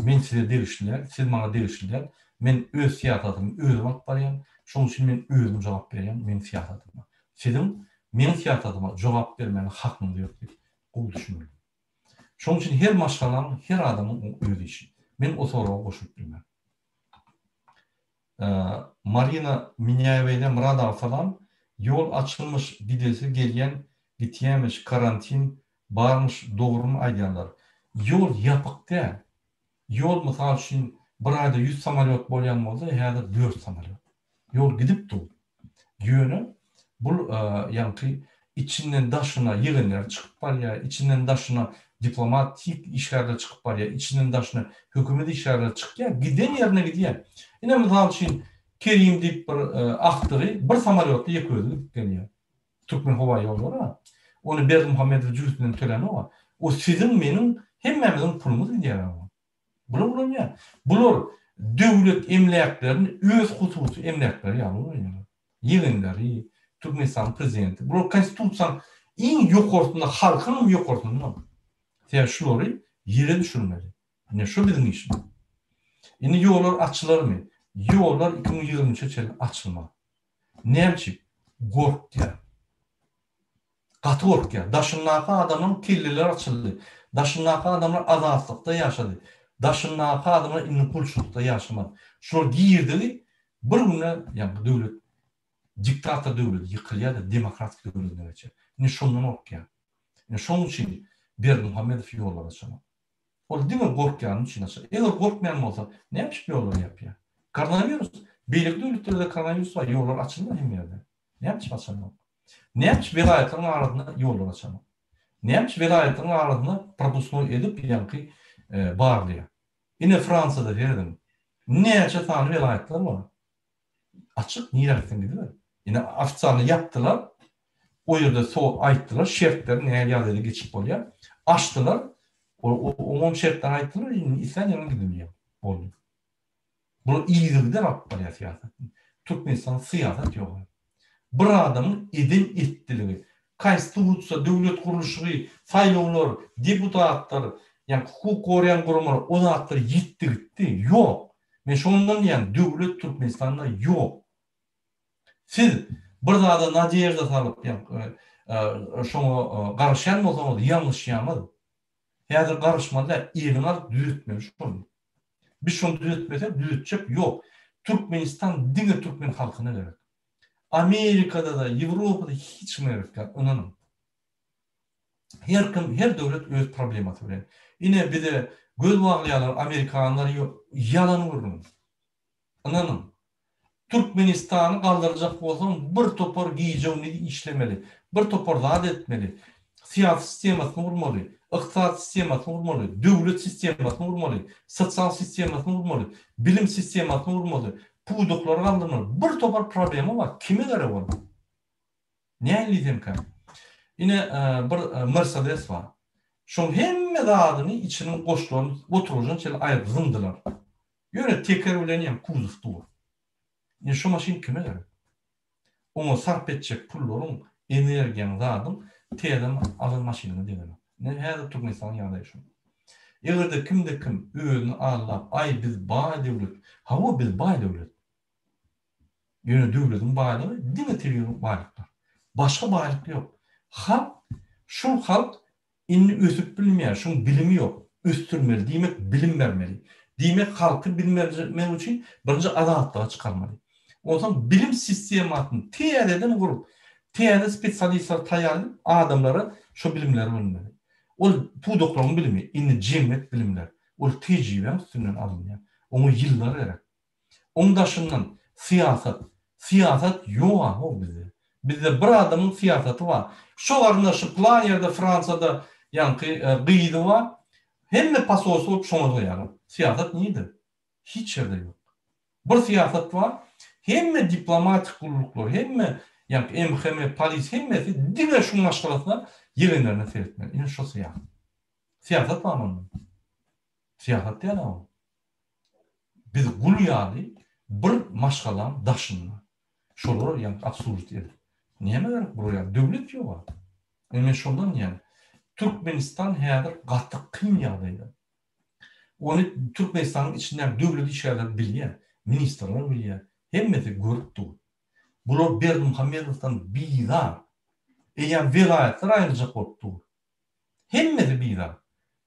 A: Men size degişli däl, siz maňa degişli däl. Men öz syýasatymy özüm alyp barýan, şonuň üçin men özüm jogap berýän meň syýasatyma. Siziň meň syýasatyma jogap bermäge hakyňyz ýok diýip gowy düşündirdim. Şonuň üçin her maşgalaň, her adamyň öz işi. Men o soraga goşulyp bilmen. Marina Minýaýewa ile Myrat aga salam. Ýol açylmyş gidesi gelýän gitýämiş karantin barmyş dogrymy aýdýanlar. Ýol ýapyk däl. Ýol mysal üçin bir aýda 100 samolýot bolýan bolsa häzir 4 samolýot. Ýol gidip dur. Ýöne bul ýaňky içinden daşyna ýegenler çykyp barýar, içinden daşyna diplomatik işgärler çykyp barýar, içinden daşyna hökümet işgärleri çykýar, giden ýerine gidýär. Ine mysal üçin Kerim diýip bir akdygy bir samolýotda ýeke özi gidip gelýär. Türkmenhowaýollary-a. Ony Berdimuhamedow jübüsinden tölänog-a. O siziň, meniň, hemmämiziň pulumyz gidýär oňa. Bular ulanýar. Bular döwlet emläklerini öz hususy emläkleri ýaly ulanýarlar. Ýegenleri, Türkmenistanyň prezidenti. Bular konstitusiýanyň iň ýokarsynda, halkyň hem ýokarsynda. Sebäbi şulary ýere düşürmeli. Ine şu biziň işimiz. Indi ýollar açylarmy? Ýollar 2023-e çenli açylmaz. Näme üçin? Gorkýar. Gaty gorkýar. Daşyndaky adamlaryň kelleleri açyldy. Daşyndaky adamlar azatlykda ýaşady. Daşyndaky adamlar indi gulçulykda ýaşamaz. Şular girdigi bir günde ýaňky döwlet diktator döwleti ýykylýar-da demokratik döwletine geçýär. Indi şondan gorkýar. Indi şonuň üçin Berdimuhamedow ýollar açanok. Ol diňe gorkýany üçin açar. Eger gorkmaýan bolsa näme üçin ýollary ýapýar? Koronawirus beýleki döwletlerde koronawirus bar ýollar açyldy hemme ýerde. Näme üçin açanok? Näme üçin welaýatlaryň arasynda ýollar açanok? Näme üçin welaýatlaryň arasynda propusnoý edip ýaňky barlaýar? Ine Fransiýada serediň. Näçe sany welaýatlar bar. Açyk nirä gitseň gidiber. Ine ofitsialny ýapdylar. O ýerde so aýtdylar şertleri nähili ýagdaýda geçip bolýar. Açdylar. Oňam şertlerini aýtdylar. Indi islän ýeriňe gidibilýäň. Boldy. Bular yzygider alyp barýar syýasatyny. Türkmenistanda syýasat ýok. Bir adamyň eden etdiligi, konstitusiýa, döwlet gurluşygy, saýlawlar, deputatlar, ýagny hukuk goraýan guramalar o zatlar ýitdi gitdi. Ýok. Men şondan diýýän, döwlet Türkmenistanda ýok. Siz bir zada nadežda salyp, ýagny şoňa garaşýan bolsaňyz ýalňyşýaňyz. Häzir garaşmaly däl, eliňi alyp düzetmeli şony. Biz şony düzetmesek düzetjek ýok. Türkmenistan diňe türkmen halkyna gerek. Amerikada-da, Ýewropada hiç kime gerek däl, ynanyň. Her kim, her döwlet öz problemasy bilen. Ine bize göz baglaýarlar, amerikanlar ýok. Ýalan gürrüň. Ynanyň. Türkmenistany galdyrjak bolsaň bir topar gije-gündiz işlemeli. Bir topar zat etmeli. Syýasy sistemasyny gurmaly, ykdysady sistemasyny gurmaly, döwlet sistemasyny gurmaly, sosial sistemasyny gurmaly, bilim sistemasyny gurmaly, pudaklary galdyrmaly. Bir topar problema bar. Kime gerek ol? Nähili diýsemkä? Ine bir Mercedes bar. Şoň hemme zadyny içiniň goşlaryny oturgyjyna çenli aýryp zyňdylar. Ýöne teker bilen ýa kuzow dur. Ine şo maşyn kime gerek? Oňa sarp etjek pullaryň, energiýaň, zadyň täze alan maşynyňa degenok. Ine häzir Türkmenistanyň ýagdaýy şo. Eger-de kimde-kim özüni aldap, aý biz baý döwlet, hawa biz baý döwlet. Ýöne döwletiň baýlygy diňe tebigy baýlyklar. Başga baýlyk ýok. Halk, şul halk indi ösüp bilmeýär, şuň bilimi ýok. Ösdürmeli, diýmek bilim bermeli. Diýmek halky bilmermek üçin birinji azatlyga çykarmaly. Onsoň bilim sistemasyny täzeden gurup, täze spesialistleri taýýar edip, adamlara şo bilimleri bermeli. Ol pudaklaryň bilimi, indi jemgyýet bilimler. Ol tejribäň üstünden alynýar. Oňa ýyllar gerek. Oň daşyndan syýasat. Syýasat ýog-a-how bizde. Bizde bir adamyň syýasaty bar. Şo garyndaşy pylan ýerde Fransiýada ýaňky gyzy bar. Hemme posolstwo bolup şoňa goýarlar. Syýasat nirde? Hiç ýerde ýok. Bir syýasat bar. Hemme diplomatik gulluklar, hemme ýaňky MHM, polis hemmesi diňe şuň maşgalasyna ýegenlerine seretmeli. Ine şo syýasat. Syýasat barmy onda? Syýasat däl-a ol. Biz gul ýaly bir maşgalaň daşynda. Şolar ýaňky obslužit edip. Näme gerek bular ýaly döwlet ýoga. Indi men şondan diýýän. Türkmenistan häzir gaty kyn ýagdaýda. Ony Türkmenistanyň içindäki döwlet işgärleri bilýär, ministrler bilýär, hemmesi görüp dur. Bular Berdimuhamedowdan bizar. Eýýäm welaýatlar aýryljak bolup dur. Hemmesi bizar.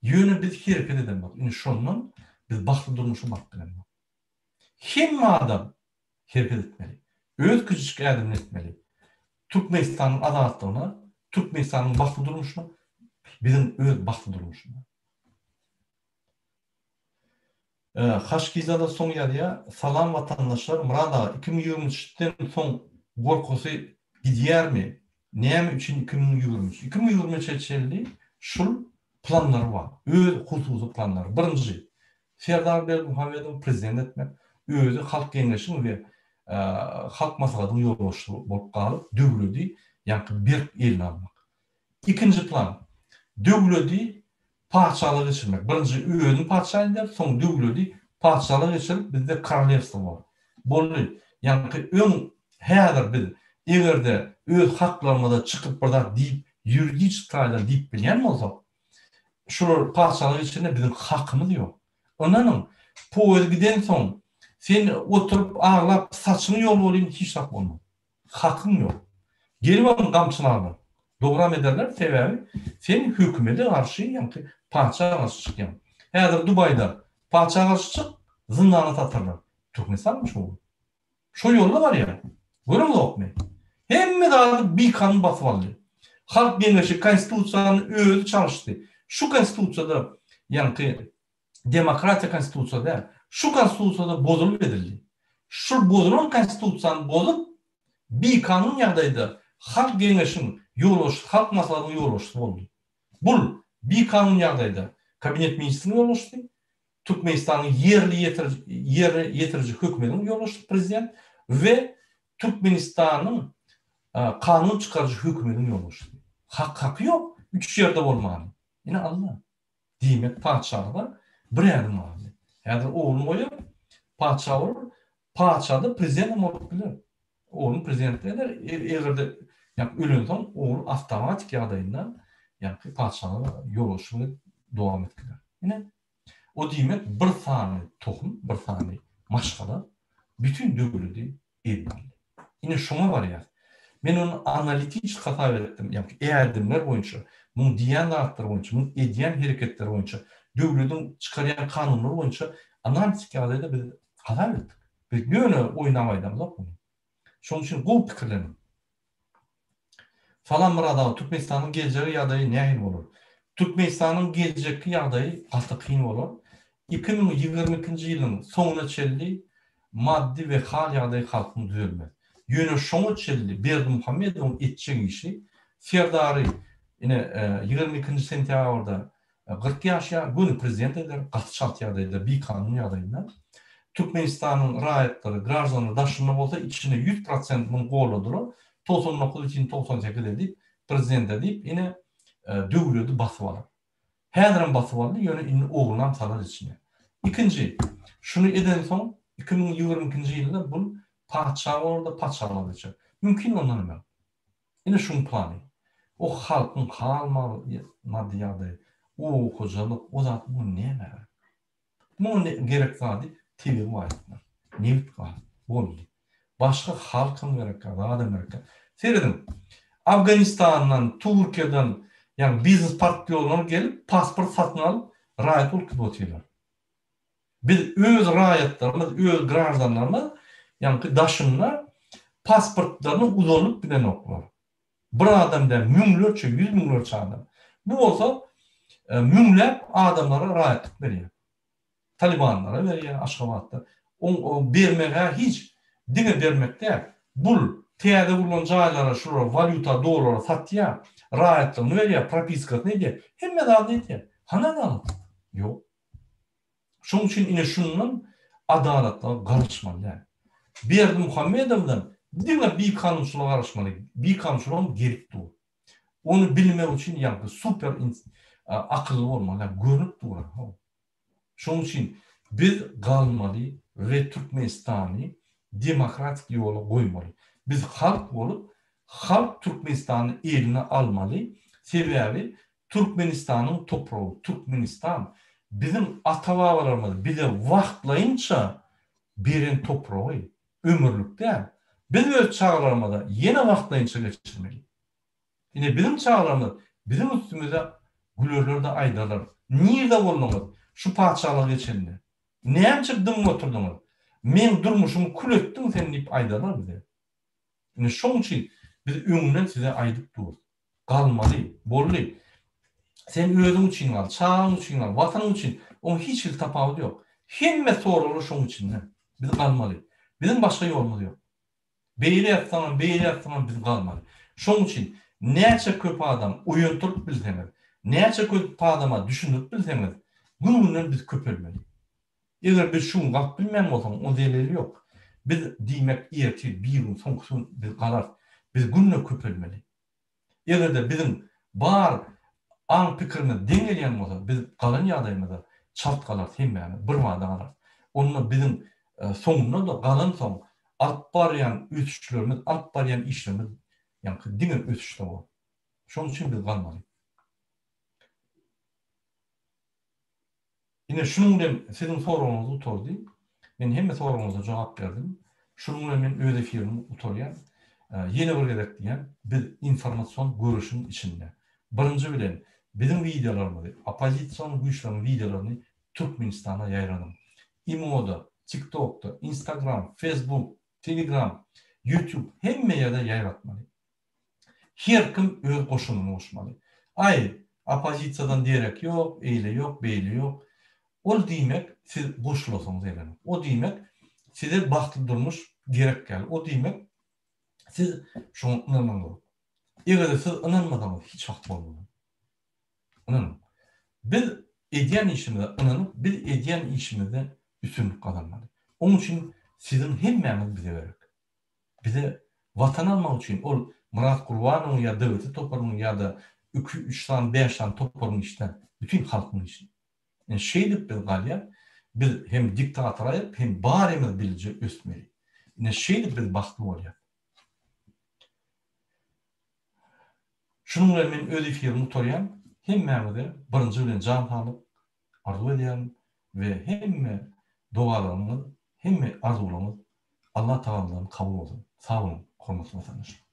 A: Ýöne biz hereket edemok. Indi şondan biz bagtly durmuşa baryp bilemok. Hemme adam hereket etmeli. Öz kiçijik ädimini etmeli. Türkmenistanyň azatlygyna, Türkmenistanyň bagtly durmuşyna, biziň öz bagtly durmuşymyza. Haşkizada soň ýazýar, Salam watandaşlar, Myrat aga 2023-den soň gorkusy gidýärmi? Näme üçin 2023? 2023-e çenli şul planlary bar. Öz hususy planlary. Birinji, Serdar Berdimuhamedowy prezident etmek, özi Halk Geňeşiň we Halk Maslahatynyň ýolbaşçysy bolup galyp, döwledi ýaňky berk eline almak. Ikinji plan, döwledi Patyşalyga geçirmek. Birinji özüni patyşa eder, soň döwledi patyşalyga geçirip bizde korolewstwo bolar. Boldy. Ýaňky öň häzir biz egerde öz haklarymyza çykyp bir zat diýip ýuridiçik taýdan diýip bilýän bolsak, şular patyşalyga geçirende biziň hakymyz ýok. Ynanyň, poýez gidensoň sen oturyp aglap saçyňy ýolup bolýyn hiç zat bolmaz. Hakyň ýok. Gelibem gamçylarlar. Dogram ederler, sebäbi sen hökümede garşy, ýaňky patyşa garşy çykýaň. Häzir Dubaýda patyşa garşy çyk, zyndana satarlar. Türkmenistanmy şo? Şo ýolda barýar. Göreňzokmy? Hemme zady bikanun basyp aldy. Halk geňeşi konstitusiýany özi çalyşdy. Şu konstitusiýada ýaňky demokratiýa konstitusiýa däl. Şu konstitusiýada bozulyp edildi. Şul bozulan konstitusiýany bozup, bikanun ýagdaýda Halk Geňeşiň ýolbaşçysy, Halk Maslahatynyň ýolbaşçysy boldy. Bul bikanun ýagdaýda Kabinet ministriniň ýolbaşçysy, Türkmenistanyň ýerli ýetiriji ýerine ýetiriji hökümetiň ýolbaşçysy prezident we Türkmenistanyň kanun çykaryjy hökümetiň ýolbaşçysy. Hak haky ýok üç ýerde bolmany. Ine Alla. Diýmek, patyşalyga bir ädim galdy. Häzir ogluny goýar, patyşa bolar. Patyşa-da prezidentem bolup biler. Ogluny prezident eder. Eger-de ýa-da ölensoň ogly awtomatik ýagdaýynda ýa-da patyşalyga ýolbaşçylyk dowam edip gider. Ine, o diýmek bir sany tohum, bir sany maşgala bütin döwledi eline aldy. Ine şoňa barýas. Men ony analitiçki hasap etdim, ýagny ädimler boýunça, muň diýýän zatlary boýunça, muň edýän hereketleri boýunça, döwlediň çykarýan kanunlary boýunça analitik ýagdaýda biz hasap etdik. Biz ýöne oýnap aýdamzok muny. Şonuň üçin gowy pikirleniň. Salam Myrat aga Türkmenistanyň geljegi ýagdaýy nähili bolar? Türkmenistanyň geljekki ýagdaýy gaty kyn bolar. 2022-nji ýylyň soňuna çenli maddy we hal ýagdaýy halkyň düzelmez. Ýöne şoňa çenli Berdimuhamedowyň etjek işi Serdary. Ine, 22-nji sentýabrda 40 ýaşaýar, göni prezident eder, gaty çalt ýagdaýda, bikanun ýagdaýynda. Türkmenistanyň raýatlary, graždanlary daşynda bolsa, içinde 100 prosent muny golladylar. 99,98 edip, prezident edip, ine, döwledi basyp alar. Häzirem basyp aldy, ýöne indi oglunam salar içine. Ikinji, şuny edensoň, 2022-nji ýylda bul patyşa bolar-da, patyşalyga geçer. Mümkin ondanam öň. Ine şuň plany. O halkyň hal maddy ýagdaýy, oba hojalyk, o zat muňa nämä gerek? Muňa gerek zady tebigy baýlyklar, nebit gaz, boldy. Başga halkam gerek däl, zadam gerek däl. Serediň, Afganistandan, Türkiýeden, ýagny biznes partnýorlar gelip pasport satyn alyp raýat bolup gidip otyrlar. Biz öz raýatlarymyz, öz graždanlarymyz ýaňky daşynda pasportlaryny uzalyp bilenoklar. Bir adam däl, müňlerçe, ýüz müňlerçe adam. Bu bolsa müňläp adamlara raýatlyk berýär. Talibanlara berýär Aşgabatda. Oň bermeg-ä hiç, diňe bermek däl. Bul täze gurlan jaýlara şular walýuta, dollara satýar, raýatlygyny berýär, propiskasyny edýär, hemme zadyny edýär. Hany adalatlyk? Ýok. Şonuň üçin ine şundan adalatlyga garaşmaly däl. Berdimuhamedowdan diňe bikanunçylyga garaşmaly. Bikanunçylygam gelip dur. Ony bilmek üçin ýaňky super akylly bolmaly däl. Görnüp dur. Şonuň üçin biz galmaly we Türkmenistany demokratik ýola goýmaly. Biz halk bolup, halk Türkmenistany eline almaly. Sebäbi Türkmenistanyň topragy, Türkmenistan biziň ata-babalarymyz bize wagtlaýynça beren topragy, ömürlik däl. Biz öz çagalarymyza ýene wagtlaýynça geçirmeli. Ine biziň çagalarymyz biziň üstümize gülerler-de aýdarlar, Nirde bolduňyz şu patyşalyga geçende? Nämçe dymyp oturdyňyz? Meň durmuşymy kül etdiň sen diýip aýdarlar bize. Ine şoň üçin biz öňünden size aýdyp durus. Galmaly. Boldy. Sen özüň üçin gal, çagaň üçin gal, watanyň üçin, oň hiç hili tapawudy ýok. Hemme soraglar şoň içinde. Biz galmaly. Biziň başga ýolumyz ýok. Beýle ýatsaňam, beýle ýatsaňam biz galmaly. Şoň üçin näçe köp adam oýantyryp bilseňiz, näçe köp adama düşündirip bilseňiz, gün-günden biz köpelmeli. Eger biz şu gün galyp bilmeýän bolsaň, oň zeleli ýok. Biz, diýmek, ertir, birigün, soňkusy gün biz galarys. Biz günde köpelmeli. Eger-de biziň bar aň-pikirimiz deň gelýän bolsa, biz galan ýagdaýymyzda çalt galarys, hemmämiz birbada galarys. Onda biziň soňunda-da galansoň alyp barýan ösüşlerimiz, alyp barýan işlerimiz ýaňky diňe ösüşde bolar. Şonuň üçin biz galmaly. Ine şunuň bilen siziň soragyňyz gutardy. Men hemme soragyňyza jogap berdim. Şunuň bilen men öz efirimi gutarýan. Ýene bir gezek diýýän, biz informasion göreşiň içinde. Birinji bilen biziň wideolarymyzy, oppozision güýçleriň wideolaryny Türkmenistana ýaýradyň. Imoda, TikTokda, Instagram, Facebook, Telegram, YouTube hemme ýerde ýaýratmaly. Her kim öz goşunyny goşmaly. Aý, oppozisiýadan derek ýok, eýle ýok, beýle ýok. Ol diýmek, siz goşulasyňyz gelenok. O diýmek, size bagtly durmuş gerek däl. O diýmek, siz şoňa ynanaňyzok. Eger-de siz ynanmasaňyz, hiç wagt bolmaz. Ynanyň. Biz edýän işimize ynanyp, biz edýän işimizde üstünlik gazanmaly. Onuň üçin siziň hemmäňiz bize gerek. Bize Watan almak üçin ol Myrat Gurbanowyň ýa DWT toparynyň ýa-da iki, üç sany, bäş sany toparyň işi däl. Bütin halkyň işi. Ine şeýdip biz galýas. Biz hem diktator aýyryp, hem barymyz birje ösmeli. Ine şeýdip biz bagtly bolýas. Şunuň bilen men öz efirimi gutarýan. Hemmäňize birinji bilen jan saglyk, arzuw edýärin we hemme dogalaryňyz, hemme arzuwlaryňyz Allah Tagaladan kabul bolsun. Sag boluň, hormatly watandaşlar.